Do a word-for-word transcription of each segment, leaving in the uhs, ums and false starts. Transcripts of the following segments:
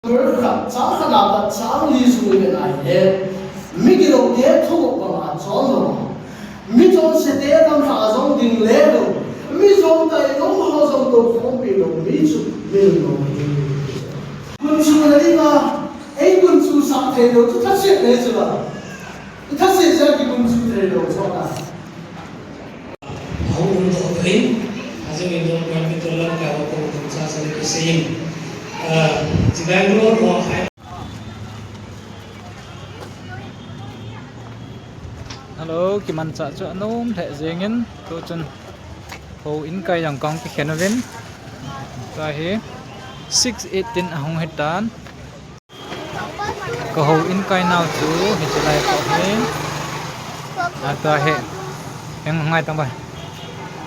Khat, chang khat a pat chang li sung i vet a ahile, mi gilou te thugop banga chon lou. Mi chonse te lamlha a jong ding le lou. Mi jong tai lou, ho jong tou khompi lou, mi chu mil lou hi. Gunchu na ding a, ei gunchu sah thei lou chu thase le chu la. I thase jeh a kigunchu thei lou chu la. Hou um toh toh in, ajing in dong kan pi toh lam ka hou kum kum sa sa le kisei in. Ah, chi Bangalore ho hai. Hello, kimanchah chu anom lheh jeng in, tu chun houin kai jong kahung kikhen uvin. Tua hi six eighteen ahung hitan. Ka houin kai nau chu hiche lai kho hi. A tua hi. Heng ngai tang bai.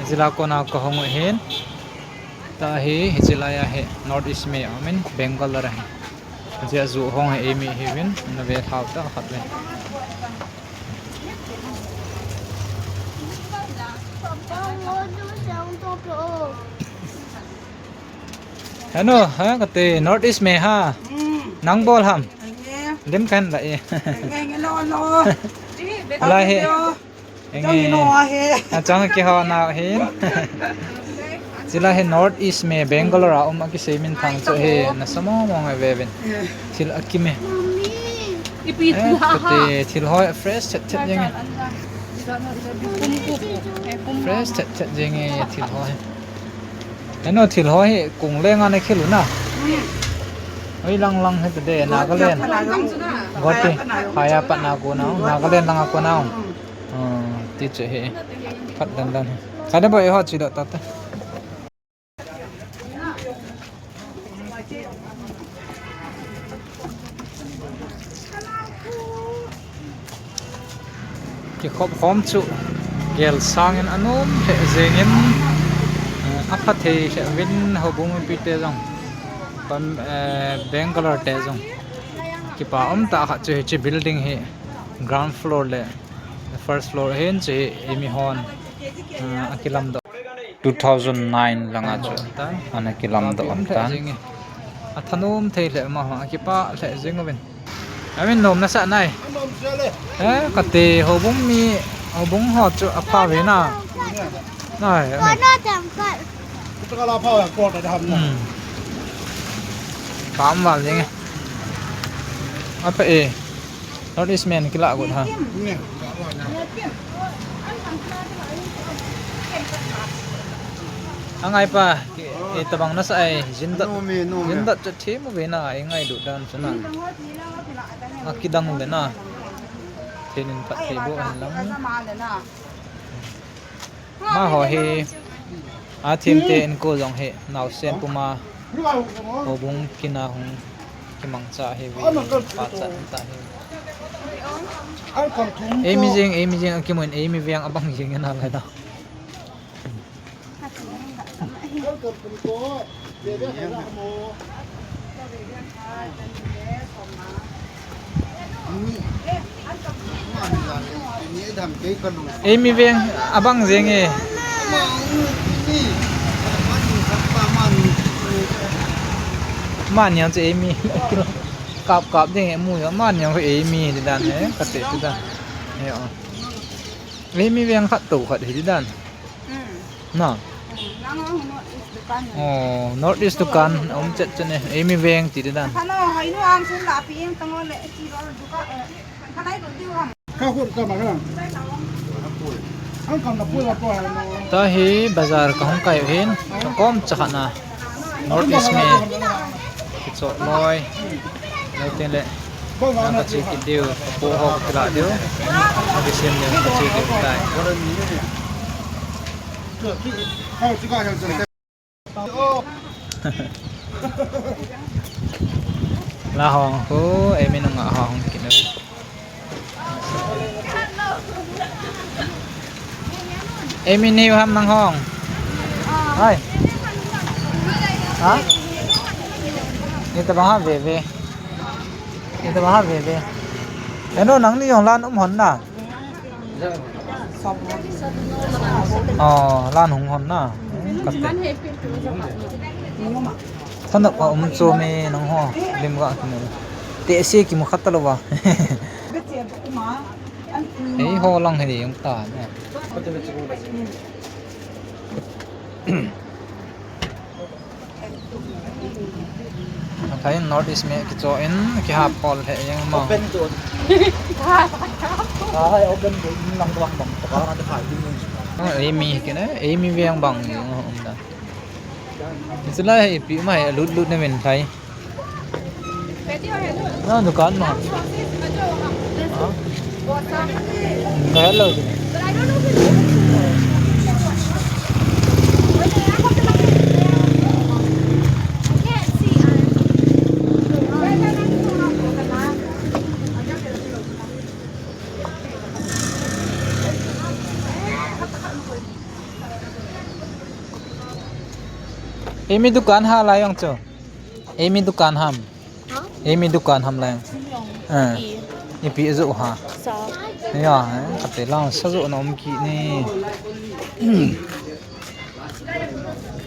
Hiche lai kho nau ka hung u hin. Tua hi hiche lai a hi North East May a um in Bangalore a hi. Hiche a ju hong hi eimi hi vin. Na ve thau ta khat ve. Heno, ha, kati, North East May ha. Hmm. Nang bol ham. Enge. Lim kan la e. Enge, enge, no, no. Ala he. Enge. Chong no he. A chong ki ho na he. Chila he North East May, Bangalore a um a kisei minthang chu he. Nasa mong mong e ve vin. Thil a kim e. Ipi thu ha ha. Kati, thil hoi fresh chet chet jeng e. Fresh chet chet jeng e, thil hoi. Eno thil ho hi kung lenga na khel u na. Oi lang lang he te de Nagaland. Guwahati. Haya pat na ko na. Nagaland langa ko na. Ah, ti che he. Phat dan dan he. Ka de bo e ho chi do ta ta. Kikhop khom chu gel sangin anom lheh jengin, eh, apha thei lheh uvin houbung mipite jong, pan, eh, Bangalore te jong. Kipa um tah khat chu hiche building hi ground floor le first floor ahin, hiche hi eimi hon, eh, akilamdoh. Two thousand nine langa chu ana kilamdoh um tan. Athanom thei lheh ma, akipah lheh jeng uvin. Amin nom nasah nai. Eh, kati houbung mi, houbung ho chu apha ve na. Nai, amin. Hmm. Pam val jeng e. Apha e. North East May kilah got ha. Angai pa, ki, eh, tabang nasah ai, jin dat, jin dat chet them uve na, i ngailut dan chu na. Akidang uve na. Thenin phat thei bou hen lang. Amaho hi athemte inko jong hi naosen puma houbung kina hung kimangcha ahiuve, pachat ta ahi. Eimi jeng, eimi jeng akimun, eimi veng abang jeng ana lai da. Eimi veng abang jeng e. Amani ang chu eimi. Kap kap ding e mu. Amani ang chu eimi ti dan e. Kati ti dan. Eimi veng khat to khat hi ti dan. Hmm. Na. Hmm. Nang ang North East dukan. Oh, North East dukan, um chet chet ne. Eimi veng ti dan. Khano, hai nu ang sun la pi eng tango le, ti lo dukan, eh, khanai lo diu ham. Ka khut ka ma ka. Ang kam na pui la pui. Tahi bazar kahung kai hin, kom cha khat na. North East May. Kichoh loi. Loi tin le. Nang kache kit diu. Kapu ho kakilah diu. Kakisim diu. Kache kit tai. La hong hu, eimi nunga hong kit diu. Eimi niu ham nang hong. Hai. Ha? Ni tabang ha ve ve. Ni tabang ha ve ve. Eno nangni jong lan um hon na. Oh, lan hung hon na. Kate. Thanop a um chom e nangho, lim ga kinu. Te se kimu khat talou va. Ei ho lang hi ding ta ne. Athai North East me kicho in kihap pol he yang ma. Open to. Hai open to in lang bang bang ta na ta khai ding. Ei mi kine, ei mi veng bang ni um da. Chulai hi ipi ma hi lut lut na men thai. Na dukan ma. Ha? Ka hello. Ei mi dukan ha lai jong chu. Ei mi dukan ham. Ha? Ei mi dukan ham lai jong chu. Sum jong. Eh. Ipi. Ipi ajo ha. Sa. Ya, eh, kate lang sa jo na um kit ni.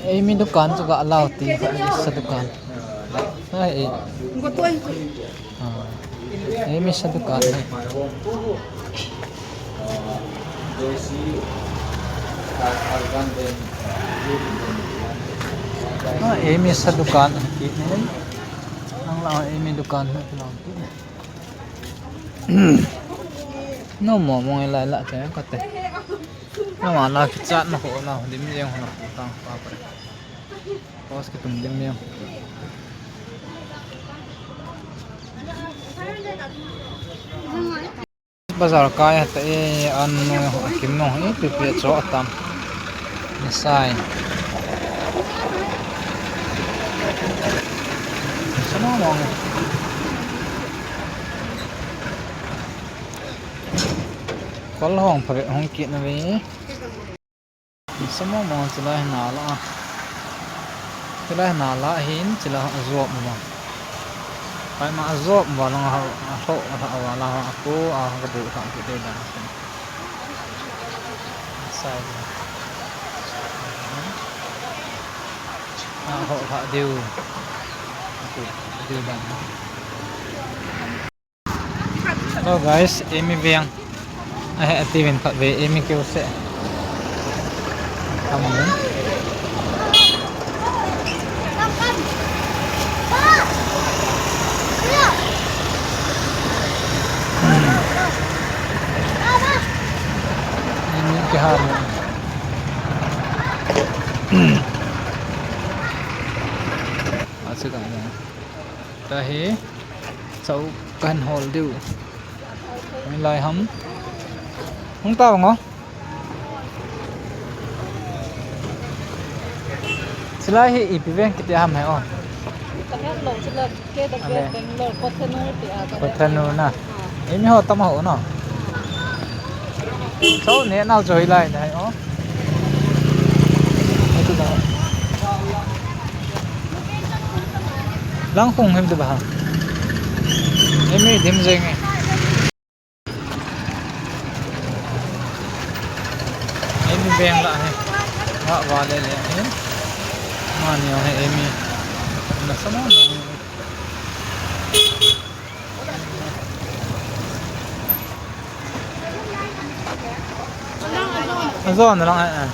Ei mi dukan chu ga lau ti kha sa dukan. Ai, ei. Go to. Ah. Ei mi sa dukan ni. Ah, ei mi sa dukan kit ni. Ang la ei mi dukan na lang kit ni. No mo mo lai la te kate. Ama la kichat na ho la dim jeng ho na tang pa pa. Pos kitum dim jeng. Bazar kai ta e, an no, kim no, e, pi pi cho atam. Ni sai. Sana mong. Kol hong pha hong kit na ve. Sa mong mong chulai hi na la. Chulai hi na la hin chulai hi a jop ma. Pai ma a jop ma lang ha, a ho, a ha, a la ha, a ko, a ha, ka bu ha, ki de dan. Sai. A ho ha diu. Ko, diu dan. Hello guys, ei mi veng. Ahe, ati vin khat ve, ei mi keu se. Kamu. Hmm. Ei mi kiham. Achu ka. Tahi. Chau kan hol diu. Hung lai ham. Hung tao ngo. Chulai hi ipi veng kiti ham he o. Ka het lou chula K W Bangalore, Kothanur ti a ka het. Kothanur na. Ah. Ei mi ho tam ho no. Ah. Chau ne nau choi lai na he o. Lang khung hem de ba ha. Ei mi dim jeng e. Ei mi veng la he. Wa wa le le he. Mani he ei mi. Na sa ma. Ajo na lang, eh, eh.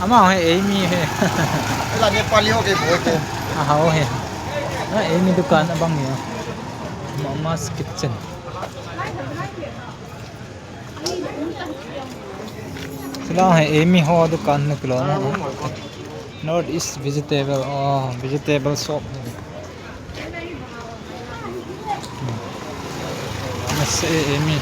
Ama he ei mi he. Ela Nepali ho ke bo ko. Aha, o he. Na ei mi dukan abang ni. Mama's Kitchen. Chulai hi ei mi ho dukan na kilo na. North East Vegetable, oh, vegetable shop. Nasa ei mi.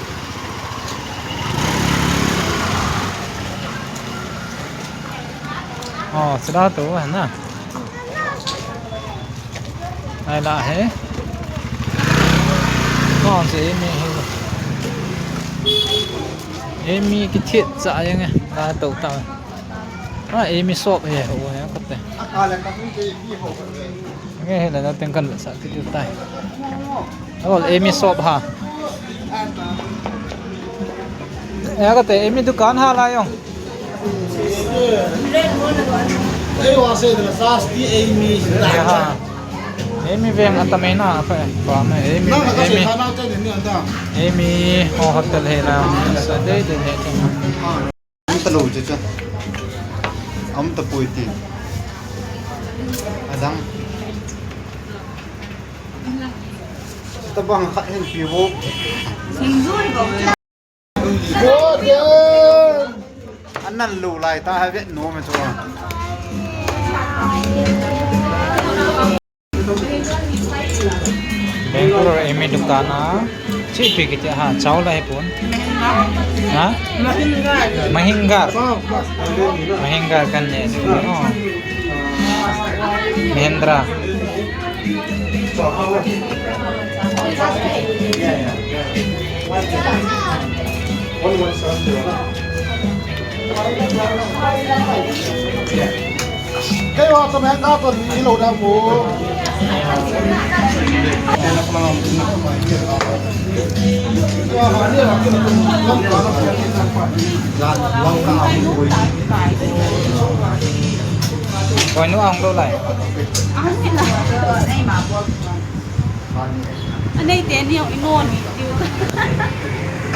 Oh, chulai to na. Ai la he. Kon se ei mi he. Ei mi kithiet cha yang e. La to ta. A ei mi shop he ho he ko te. Nge he la na teng kan sa ti tu tai. Ol ei mi shop ha. Ya ko te ei mi dukan ha la jong. Ei, wa se de la sasti ei mi. Aha. Ei mi veng atamai na, apa, eh? Pa na, ei mi, ei mi. Ei mi, oh, hotel he na, sa de, de, de. Am ta lo che che. Am ta poi ti. Adang. Tabang khat hin pi vo. Sing zui bo. Anan lo lai ta ha vet nom e chu. Bangalore ei mi dukan a. Chi pi kiti ha, chau lai pon. Ha? Mahingar. Mahingar. Mahingar kan ne. Oh. Mahindra. Kei wa ka meh ka ton ni lo da mo. Koi nu ang lo lai. Anei te ni ong imo ni.